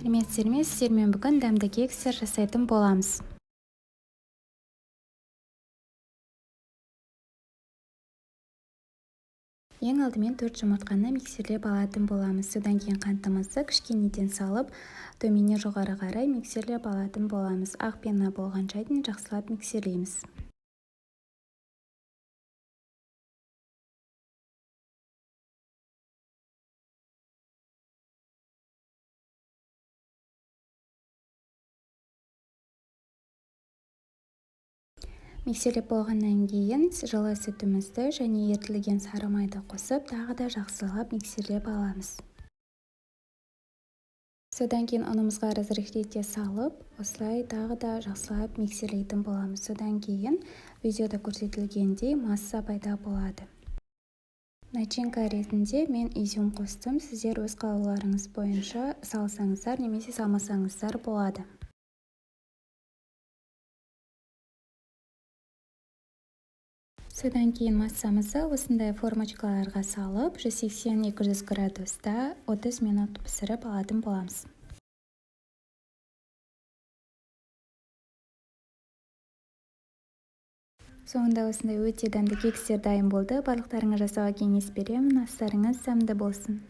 Сәлеметсіздер ме? Сіздермен бүгін дәмді кекстер жасайтын боламыз. Ең алдымен 4 жұмыртқаны миксерлеп алатын боламыз. Содан кейін қантымызды кішкенеден салып, төменнен жоғары қарай миксерлеп алатын боламыз. Ақ пена болғанша дейін жақсылап миксерлейміз. Миксерлеп болғаннан кейін жылы сүтімізді және ерітілген сары майды қосып, тағы да жақсылап миксерлеп аламыз. Содан кейін ұнымызға разрыхлитель салып, осылай тағы да жақсылап миксерлейтін боламыз. Содан кейін видеода көрсетілгендей масса пайда болады. Начинка ретінде мен изюм қостым. Сіздер өз қалауларыңыз бойынша салсаңыздар немесе салмасаңыздар болады. Содан кейін массамызды осындай формочкаларға салып, 180-200 градуста 30 минут пісіріп алатын боламыз. Соңында осындай өте дәмді кекстер дайын болды. Барлықтарыңа жасауға кеңес беремін. Астарыңыз дәмді болсын.